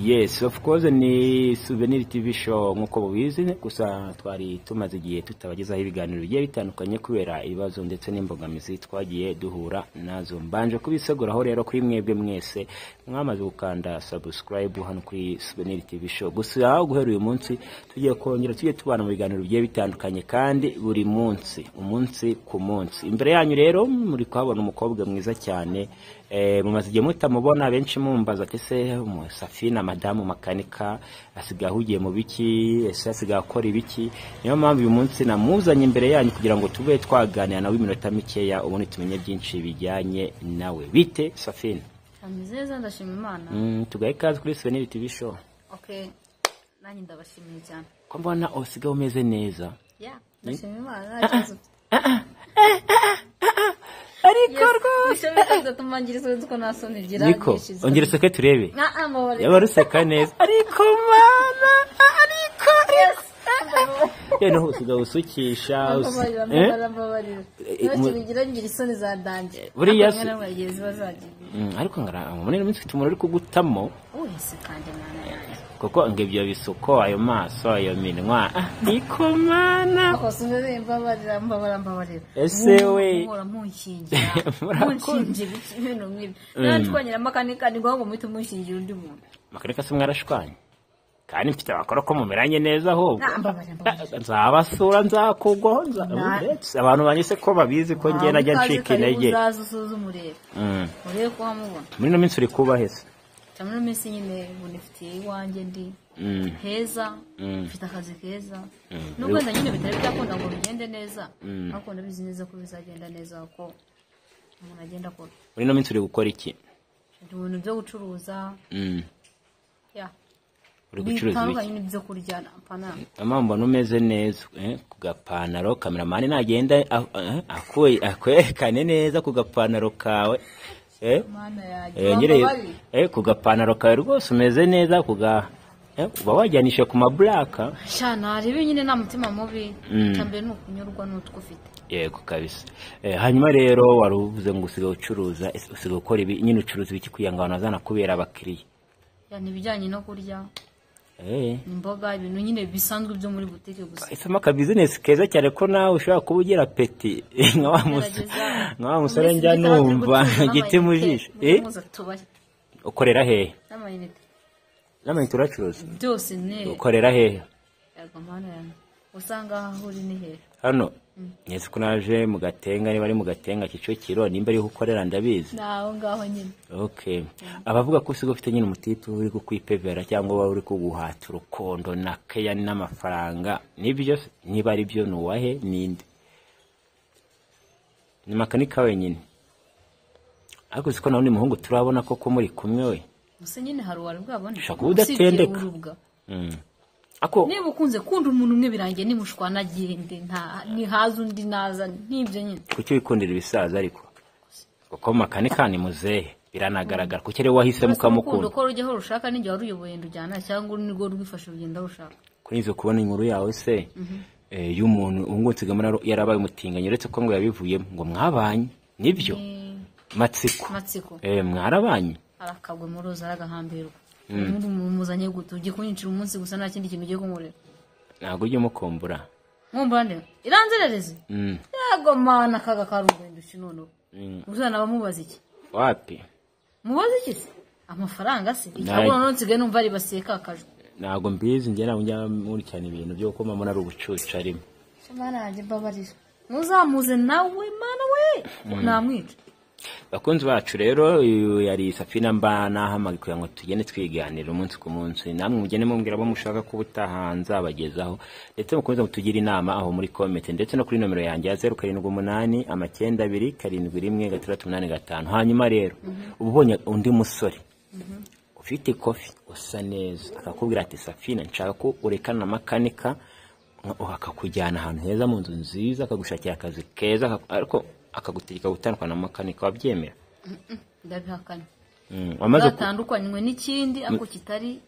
Yes, of course, ni Souvenir TV Show nk'uko mubizi. Gusa twari tumaze igihe tutabagezaho ibiganiro bigiye bitandukanye kubera ibibazo ndetse n'imbogamizi twagiye duhura nazo. Mbanje kubiseguraho rero kuri mwebwe mwese mwamaze gukanda subscribe hano kuri Souvenir TV Show. Gusa aho guhera uyu munsi tugiye kongera tujye tubana mu biganiro bigiye bitandukanye kandi buri munsi, umunsi ku munsi. Imbere yanyu rero muri kuhabona umukobwa mwiza cyane, mumaze igihe mutamubona, benshi mumbaza ati: "Se Safina madamu makanika asigaye ahugiye mu biki? Ese asigaye akora ibiki?" Niyo mpamvu uyu munsi namuzanye imbere yanyu kugira ngo tube twaganira nawe iminota mikeya, ubundi tumenye byinshi bijyanye nawe. Bite, Safina? Ameze neza, ndashima Imana. Tugahe ikaze kuri Souvenir TV Show. Okay, nanjye ndabashimiye cyane. Ko mbona usigaye umeze neza? Ya, ndashima Imana, nta kibazo. Ariko rwose Gatuma ngira isoni ko nta soni ngira. Niko ongera useke turebe. Ah, mbabarira. Yaba ruseka neza, ariko mana, ariko noneho usigaye usukisha. Mbabarira. Eh? Mbabarira, mbabarira. Eh, Nta kintu ngira isoni za danger. Buriya Ariko rimwe na rimwe igihe ziba zagiye. Ariko ngara muri ino minsi ufite umuntu uri kugutamo. Wese kandi, mwana yanjye. Kuko ngo ibyo bisuko, ayo maso, ayo minwa, niko mana. Kose umeze, mbabarira, mbabarira, mbabarira. Ese we. Muhora munshingira. Murakoze. Munshingira ibintu nk'ibi natwanyira makanika ni ngombwa ngo muhite munshingira undi muntu. Makanika se mwarashwanye? Kandi mfite abakora ko mumeranye neza ahubwo. Ah, mbabarira, mbabarira. Nzabasura, nzakugwaho, uretse abantu banjye se ko babizi ko njye najya ncika intege. Uzaza usuzume urebe. Urebe ko wamubona. Muri ino minsi uri kuba hese? Cyangwa muri minsi nyine ubu nifitiye iwanjye, ndi heza. Mfite akazi keza, nubwo wenda nyine bitari byakunda ngo bigende neza, ariko ndabizi neza ko bizagenda neza kuko umuntu agenda akora. Muri ino minsi uri gukora iki? Ndi mu bintu byo gucuruza. Ya. Uri gucuruza bitandukanye ibiki? N'ibyo kurya apana. Mama, mbona umeze neza, ku gapantaro. Kameramani nagenda akwerekane neza ku gapantaro kawe. Mana yanjye. Nyine wambabarire. Ku gapantaro kawe rwose umeze neza, ku ga uba wajyanisha ku maburaka. Sha, narebe nyine, nta mutima mubi. Icya mbere ni ukunyurwa n'utwo ufite. Yego kabisa. Hanyuma rero wari uvuze ngo usigaye ucuruza. Ese usigaye ukora ibi nyine, ucuruza ibiki kugira ngo abantu bazanakubera abakiriya? Ya, ni ibijyanye no kurya, imboga, ibintu nyine bisanzwe byo muri butike gusa. Isemo aka business keza cyane, ko nawe ushobora kuba ugira appétit nka wa Gerageza. nka wa musore njya numva igiti mu jisho. Tubahe. Ukorera hehe? N'amayinite. N'amayinite uracuruza? Byose ne. Ukorera hehe? Yego, mana yanjye, usanga aho uri ni hehe? Hano nyese ko naje mu Gatenga, niba ari mu Gatenga, Kicukiro, nimba ariho ukorera ndabizi. Ni aho ngaho nyine. Okay, abavuga ko usigaye ufite nyine umutipe uri kukwipevera cyangwa waba uri kuguhata urukundo na keya n'amafaranga, nibyo se? Niba ari byo, ni uwahe? Ninde? Ni makanika wenyine? Ariko uzi ko nawe ni muhungu turabona koko muri kumwe we. Gusa nyine hari uwari bwabone. Ushobora kuba udatendeka. Usibye urubwa. Ako Niba ukunze kunda umuntu umwe birangiye, nimushwana agende, nta nihaza undi naza n'ibyo nyine. Kuki wikundira ibisaza ariko? Kuko makanika ni muzehe, biranagaragara. Kuki rero wahisemo Urukundo ukamukunda? Ko rujya aho rushaka n'igihe wari uyoboye ndujyana cyangwa nirwo rwifashe rugenda aho rushaka. Kuri izo kubona inkuru yawe se, y'umuntu ubu ngubu nsigaye mbona yarabaye umutinganyi, uretse ko ngo yabivuyemo, ngo mwabanye, nibyo? Matsiko. Matsiko. Mwarabanye? Arakagwe mu ruzi, aragahambirwa. Ubundi umuntu muzanye gute? Ugiye kunyicira umunsi gusa, nta kindi kintu ugiye kunkorera. Ntabwo ujya umukumbura? Nkumbura nde? Iranzererezi. Yego mana, akaga karunguye noneho. Uzana bamubaza iki? Wapi. Mubaza iki se? Amafaranga se? Icyabona none nsigaye numva ari baseka akajwi. Ntabwo mbizi njye, ntabwo njya nkurikirana ibintu byo kuko mbona ari ubucucu arimo. Mana yanjye, mbabarira, muzamuze nawe, mana we, namwica. Bakunzi bacu rero, uyu yari Safina mba nahamagaye kugira ngo tugende twiganira umunsi ku munsi. Namwe mugende mumbwira abo mushaka ko ubutaha nzabagezaho, ndetse mukomeze mutugire inama aho muri comment, ndetse no kuri nomero yanjye ya 0789271685. Hanyuma rero uba ubonye undi musore ufite ikofi, usa neza, akakubwira ati: "Safina, nshaka ko urekana na makanika," akakujyana ahantu heza mu nzu nziza, akagushakira akazi keza, ariko akagutegeka gutandukana na makanika, wabyemera? Ndabihakanye. Wamaze Zatandukanywe n'ikindi ariko kitari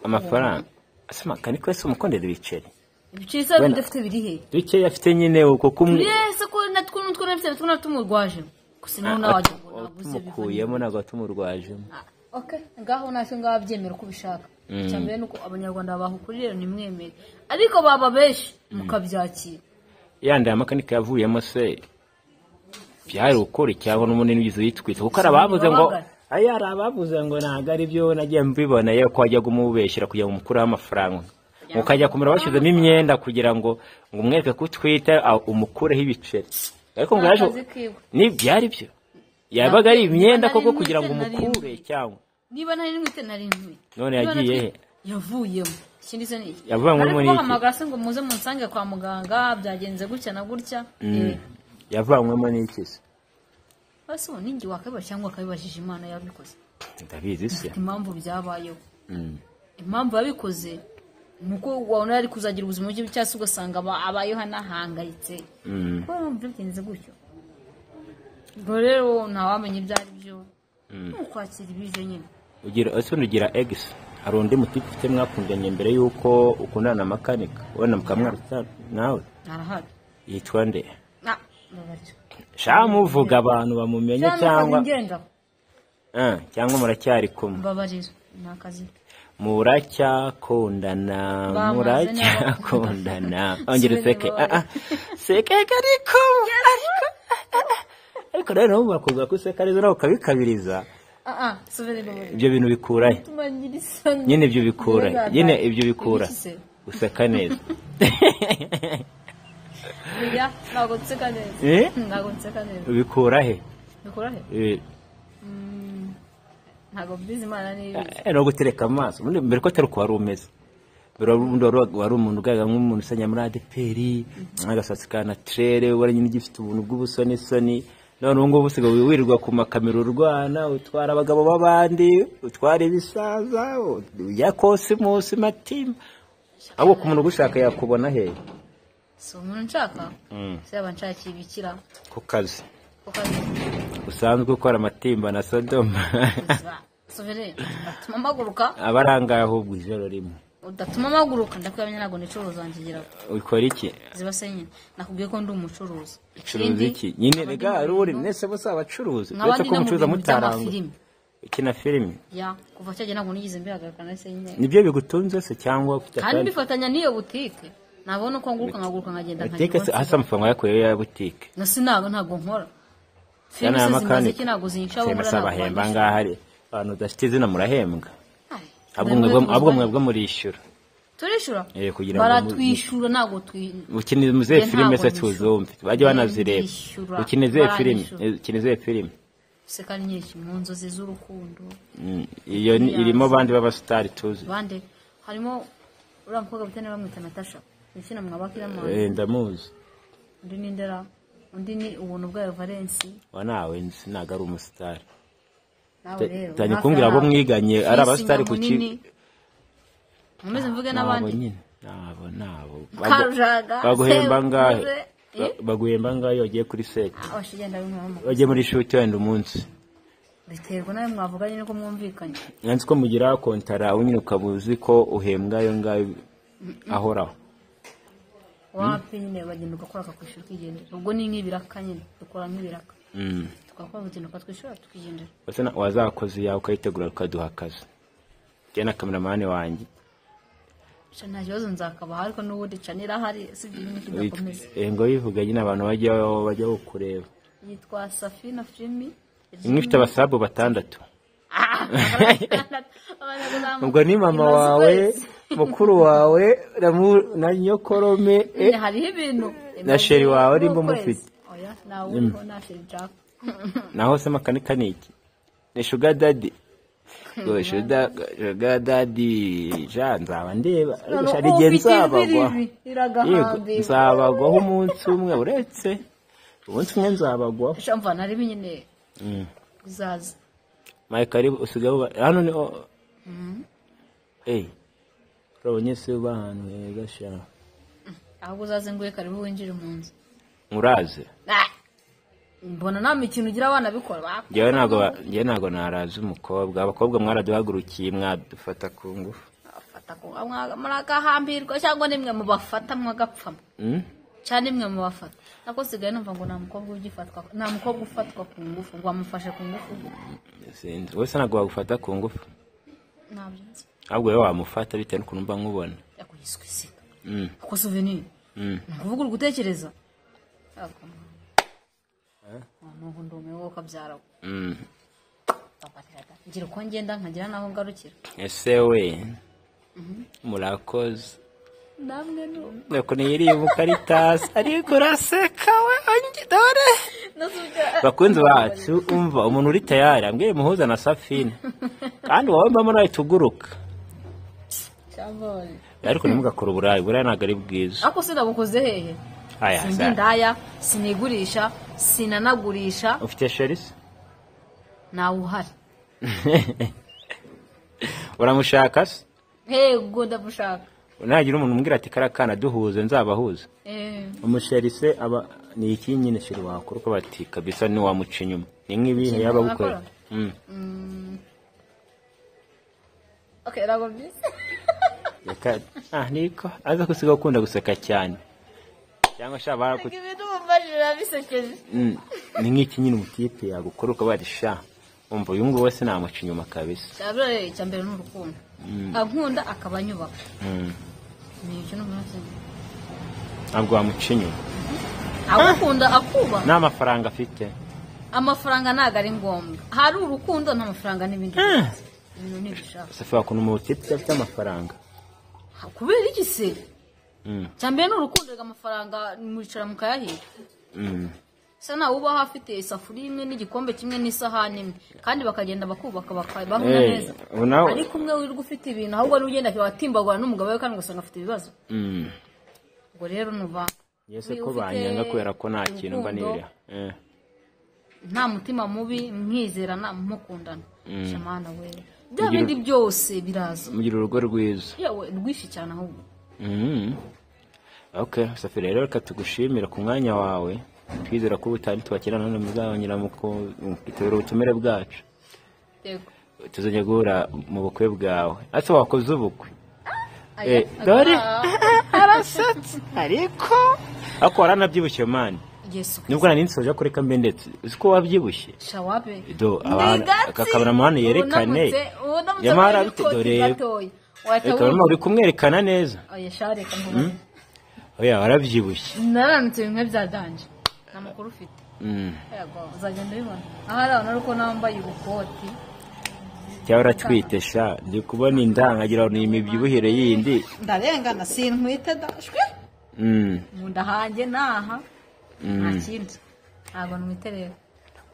amafaranga. Ese makanika wese umukondera ibiceri? Ibiceri se bidafite biri he? Bikeya afite nyine uko kumwe. Yese ko natwo nutwo nafite natwo natumurwaje gusa, noneho nawe wagira ngo nabuze. Tumukuyemo, ntabwo tumurwajemo. Okay, ngaho ntacyo ngaho byemera uko ubishaka. Icya mbere ni uko abanyarwanda babaha ukuri, rero nimwemere, ariko baba benshi mukabyakira. Yandi ya makanika yavuyemo se byari ukuri cyangwa n'umunini ugize uyitwite? Kuko hari abavuze ngo Babagana. aya, hari abavuze ngo ntabwo ari byo. Nagiye mbibona yewe ko wajyaga umubeshyira kugira ngo umukureho amafaranga, ukajya kumera washyizemo imyenda kugira ngo umwereke ko utwite, umukureho ibiceri, ariko ngo Ni yaje akazi kiwe. Ni byari byo, yabaga ari imyenda Nari koko kugira ngo ntwite, nari umukure cyangwa? Niba nari ntwite, nari ntwite. None Niba yagiye natwite- he? Yavuyemo. Ikindi se ni iki? Yavanywe Nari n'iki? kubahamagara se ngo muze munsange kwa muganga, byagenze gutya na gutya. Yavanywemo n'iki se? Ese ubu ninjye wakabibaza cyangwa wakabibajije Imana yabikoze? Ndabizi se. Ifite impamvu byabayeho. Impamvu yabikoze ni uko wabona yari kuzagira ubuzima bubi, cyangwa se ugasanga abayeho anahangayitse. Kuko urumva byagenze gutyo. Ubwo rero ntawamenya ibyo ari byo, ni ukwakira ibije nyine. Ugira ese ubundi ugira ex? Hari undi mutipe ufite mwakundanye mbere y'uko ukundana na makanika, wenda mukamwaruta nawe? Arahari. Yitwa nde? Ah, mbabarira. Sha, muvuga abantu bamumenye cyangwa ngenda. Ah, cyangwa muracyari kumwe? Mbabarira, ni akazi ke. Muracyakundana? Bamaze. Muracyakundana? Ongera useke. Subira. Ah, ah. Seke, ariko rero nabo bakubwira ko useka neza, nawe ukabikabiriza. Ah ah, subira, mbabarira. Ibyo bintu bikurahe? Tuma ngira isoni. Nyine ibyo bikura nyine ibyo bikura Ibiki se? Useka neza. Oya, ntabwo nseka neza. Eh? Ntabwo nseka neza. Ubikura he? Bikura he? Eh, Ntabwo mbizi, Imana n'ibizi. No gutereka amaso. Ubundi mbere ko atari uko wari umeze mbere, ubundi wari umuntu ugaragara nk'umuntu usenya muri ADEPR, agasatsi ka naturelle, ubona nyine ugifite ubuntu bw'ubusonisoni. None ubu ngubu usigaye wirirwa ku makamera urwana, utwara abagabo b'abandi, utwara ibisaza, ujya kosimusi matima. Ahubwo ku muntu ugushaka yakubona hehe? Si umuntu nshaka se, yaba nshakiye ibikira? Ku kazi. Ku kazi. Usanzwe ukora amatimba na Sodoma. Sovere, udatuma mpaguruka. Aba arangaye ahubwo ijoro rimwe. Udatuma mpaguruka, ndakwiyamya, ntabwo nicuruza nkigira. Ukora iki? Ziba se nyine, nakubwiye ko ndi umucuruzi. Ucuruza iki nyine? Rega hari uri mwese bose abacuruzi, Nkaba uretse ndi ko no mu mucuruza bintu mutarangwa. by'amafilimi. Ukina filimi? Ya, kuva cyagera ntabwo nigeze mbihagarika nahise nyine. Nibyo bigutunze se cyangwa ufite Kandi akandi? mbifatanya n'iyo butike, nabona uko nguruka nkaguruka nkagenda. Butike se nkagira. hasi amafaranga yakuyeyo ya butike? Na ntabwo nkora Yana filime ya se, zimaze makanika. iki? Ntabwo zinsha. Filime se abahemba ngaha? Hari abantu badafite izina, murahembwa? Ay, Ahubwo mwebwe murishyura. Turishyura. Kugira ngo Baratwishyura, ntabwo twi Ukina muzihe Njye filime se? ntabwo Tuzumve bajye banazireba. Ndishyura. Ukina izihe filime? Baranyishyura. Ukina izihe filime? Seka nyinshi, mu nzozi z'urukundo. Iyo irimo bandi b'abasitari tuzi? Bande harimo uriya mukobwa bita, niba bamwita Natasha, ukina mwabakira. Ndamuzi. Undi ni Ndera, undi ni ubuntu bwayo Valence. Wa nawe nzi, ntabwo ari umusitari. Nawe rero Tangiye hafi kumbwira abo yawe. mwiganye ari Fisi abasitari ku ki? Nyamunini. Nkomeze mvuge Nabo n'abandi? nyine, nabo Karujaga, baguhemba angahe? Sebuze. Baguhemba angahe iyo wagiye kuri set? Abashigenda b'inkomo. Wagiye muri shoot wenda umunsi? Biterwa nawe mwavuganye nuko mwumvikanye. Nanzi ko mugira kontara, nyine ukaba uzi ko uhembwa ayo ngayo ahoraho. Wapi nyine, bagenda ugakora akakwishyura ukigendera. Ubwo ni nk'ibiraka nyine, dukora nk'ibiraka. Tugakora, bagenda ukatwishyura tukigendera. Ese wazakoze iyawe ukayitegura ukaduha akazi njye na kameramani wanjye? Sha, nta kibazo, nzakabaha, ariko n'ubundi ca nirahari sibyo nyine kidakomeza. Ngo bivuga nyine abantu bajya kureba. Yitwa Safina Filimi. Imwe ifite abasabu batandatu. Ubwo ni mama wawe, mukuru wawe na nyokorome, Hariho ibintu. Na chéri wawe nimba umufite. Oya, nawe uriho, nta chéri nshaka. Naho se makanika ni iki? Ni sugar daddy? Ngo sugar daddy ja, nzaba ndeba, ariko sha igihe nzabagwa. Yego, nzabagwaho umunsi umwe, uretse umunsi umwe nzabagwaho. Shamva nari nyine uzaza. Mike ari usigaye uba hano ni urabonye se uba ahantu heza sha. Ahubwo uzaze nguhe karibu winjire mu nzu. Muraze. Ah! Mbona nta mikino ugira, abana bikora. Njyewe ntabwo naraza umukobwa. Abakobwa mwaraduhagurukiye, mwadufata ku ngufu. Bafata ku muragahambirwa cyangwa nimwe mubafata mwagapfama. Cyane imwe mu bafata. Nako sigaye numva ngo nta mukobwa ugifatwa, nta mukobwa ufatwa ku ngufu, ngo amufashe ku ngufu. Sinzi. Wese ntabwo wagufata ku ngufu. Ntabyo nzi. Ahubwo wowe wamufata bitewe n'ukuntu mba nkubona. Yakuyiswe se. Kuko souvenir. Nukuvuga uri gutekereza. Nubu ndumiwe wowe ukabyara. Ngira uko ngenda nkagira naho ngarukira. Ese we murakoze. Namwe no. Nuko niyiriye ubukaritasi ariko uraseka we dore. Bakunzi bacu umva umuntu uri tayari ambwiye muhuza na Safina. Kandi wowe mbamo nawe tuguruka. Ariko ntimugakore uburayi, uburayi ntabwo ari bwiza. Ariko sinabukoze hehe? Sindi indaya, sinigurisha, sinanagurisha. Ufite sherisi? Nawe uhari. Uramushaka se? Yego ndamushaka. Nagira umuntu umbwira ati kariya kana duhuze nzabahuze. Umusherise aba ni iki nyine sheri wakora uko bati kabisa ntiwamuca inyuma. Ni nk'ibihe yaba agukora. Okay, ntabwo mbizi. Reka niko aza gusiga ukunda guseka cyane. Cyangwa sha baraku. Ibintu mumbarira bisekeje. Ni nk'iki nyine umutipe yagukora uko bati sha. Umva uyu nguyu wese namuca inyuma kabisa. Cyabure icyambere ni urukundo. Ankunda akaba anyubaka. Ni icyo n'umunsi. Ntabwo wamuca inyuma. Agukunda akuba. Nta mafaranga afite. Amafaranga ntago ari ngombwa. Hari urukundo nta mafaranga n'ibindi. Ibintu ntibishaka. Safi wakunda umutipe afite amafaranga. Kubera iki se? Cyambere ni urukundo rega amafaranga mwicara mukayahiga. Se nawe ubaho afite isafuriya imwe n'igikombe kimwe n'isahani imwe kandi bakagenda bakubaka bakabahuna neza. Ariko umwe wirirwa ufite ibintu ahubwo ari ugenda akiwatimbagura n'umugabo we kandi ugasanga afite ibibazo. Ubwo rero nuva Yese ko banyanga kubera ko nta kintu mba nirira. Nta mutima mubi mwizerana mukundana. Shamana we. Bya bindi byose biraza. Mugira urugo rwiza. Yewe rwishi cyane ahubwo. Okay, Safi rero reka tugushimira ku mwanya wawe. Twizera ko ubutari tubakira none muzabanyira mu kwitabira ubutumire bwacu. Yego. Tuzajya guhura mu bukwe bwawe. Ase wakoze ubukwe. Dore arasatse ariko ako waranabyibushye man. Yesu. Nubwo nari nsoje ko reka mbe ndetse uzi ko wabyibushye. Shawabe. Do abantu akakameramani yerekane. Yamara bite dore. Reka uri kumwerekana neza. Oya shareka nkubone. Oya warabyibushye. Naranutse bimwe bya danje. Nta makuru ufite. Yego uzagenda ubibona. Ahari abantu ariko nambaye ubukoti. Cyangwa uratwite sha ndi kubona inda nkagira ngo ni imibyibuhire yindi. Ndarengana sintwite dashwe. Mu nda hanjye naha. Nta kindi. Ntabwo ntwite rero.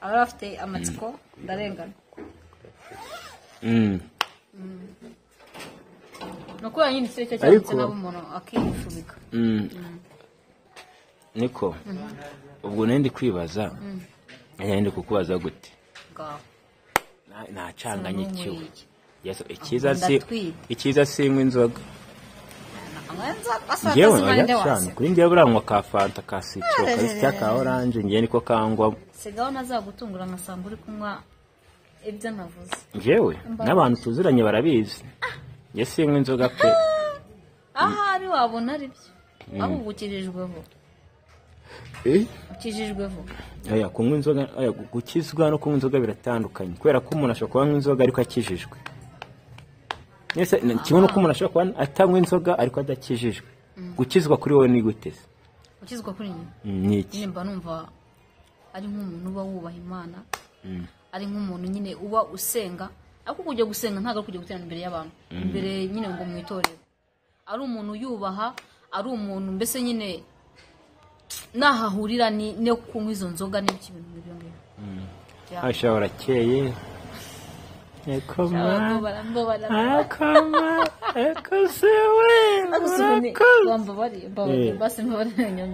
Abari bafite amatsiko ndarengana. Nuko nyine icyo cyanditse nabo umuntu akishubika. Niko ubwo nari kwibaza nari kukubaza gute nacanganye ikiwe icyiza sinywa inzoga ngewe kuri ngewe buranywa ka fanta ka sitro ka ka oranje ngewe niko kangwa. Sigaho nazagutungura ngasanga uri kunywa ibyo navuze. Ngewe n'abantu tuziranye barabizi nge sinywa inzoga pe. Ahari wabona ari byo ahubwo ukirijweho. Ukijijweho. Oya kunywa inzoga, oya gukizwa no kunywa inzoga biratandukanye kubera ko umuntu ashobora kunywa inzoga ariko akijijwe. Nese kimwe nuko umuntu ashobora kuba atanywa inzoga ariko adakijijwe. Gukizwa kuri wowe ni gute se? Gukizwa kuri njye? Ni iki? Nyine numva ari nk'umuntu uba wubaha Imana. Ari nk'umuntu nyine uba usenga, ariko kujya gusenga ntago kujya guterana imbere y'abantu. Imbere nyine ngo mu itorero. Ari umuntu yubaha, ari umuntu mbese nyine nahahurira ni no kunywa izo nzoga n'ibiki bintu bibyo ngibyo. Asha urakeye. Ekoma. Akoma. Ekosewe.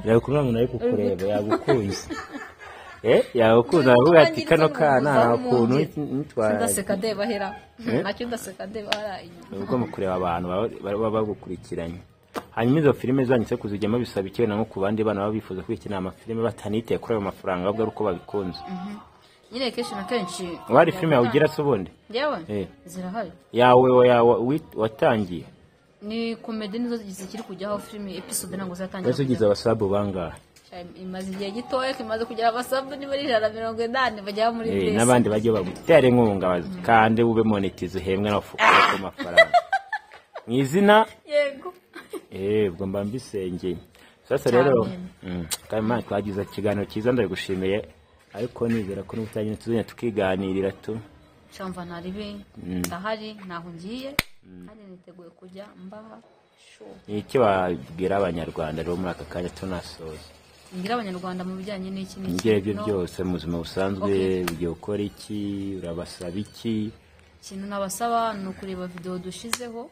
Yakubona umuntu ari kukureba yagukunze. Yagukunze aravuga ati kano kana nta kuntu nitwara. Ndaseka ndeba hera. Ntacyo ndaseka ndeba hera inyuma. Ubwo mu kureba abantu baba bagukurikiranye. Hanyuma izo filime zanyu se kuzijyamo bisaba iki nko ku bandi bana baba bifuza kwikina amafilime bataniteye kuri ayo mafaranga ahubwo ari uko babikunze. Nyine kenshi na kenshi wari filime yawe ugira se ubundi? Yewe zirahari. Yawe watangiye? Ni comedy nizo zikiri kujyaho, filime episode ntabwo zatangira. Ese ugize Kujyaho. Abasabu bangahe? Imaze igihe gitoya, imaze kugera abasabu niba ari 180 bajya muri Eh, mbese. N'abandi bajye bagutera inkunga kandi ube monetize, uhembwe ku mafaranga mu izina. Yego. Eh, ubwo mba mbisengeye sasa rero. Cyane. Kandi Imana, twagize ikiganiro cyiza, ndabigushimiye, ariko nizera ko n'ubutagenda tuzajya tukiganirira tu. Shamva ntaribi, ndahari, ntaho ngiye, kandi niteguye kujya mbaha show. Ni iki wabwira Abanyarwanda rero muri aka kanya tunasoza? Ngira Abanyarwanda mu bijyanye n'iki n'iki? Ibyo aribyo No, byose mu buzima busanzwe. Okay. Ugiye gukora iki? Urabasaba iki? Ikintu nabasaba ni ukureba video dushizeho,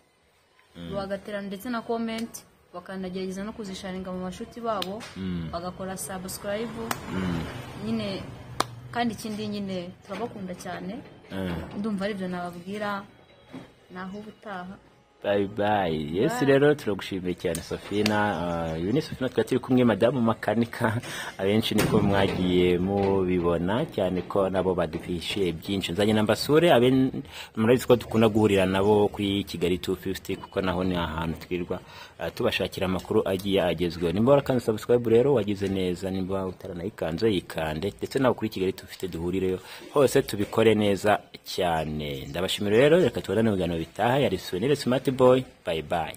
bagatera ndetse na comment, bakanagerageza no kuzisharinga mu bashuti babo, bagakora subscribe nyine. Kandi ikindi nyine, turabakunda cyane. Ndumva aribyo nababwira, naho ubutaha. Bye bye. Yes, rero turagushimiye cyane, Safina. Uyu ni Safina twari turi kumwe, madamu makanika, abenshi niko mwagiye mubibona cyane ko nabo baduhishiye byinshi. Nzanye na mbasure murabizi ko dukunda guhurira nabo kuri Kigali 250, kuko naho ni ahantu twirwa tubashakira amakuru agiye agezweho. Nimba warakanze subscribe rero wagize neza, nimba utaranayikanze yikande, ndetse nawe kuri Kigali 250 duhurireyo hose tubikore neza cyane. Ndabashimira rero, reka tubonane mu biganiro bitaha. Yari Souvenir Smart Boy. Bye bye.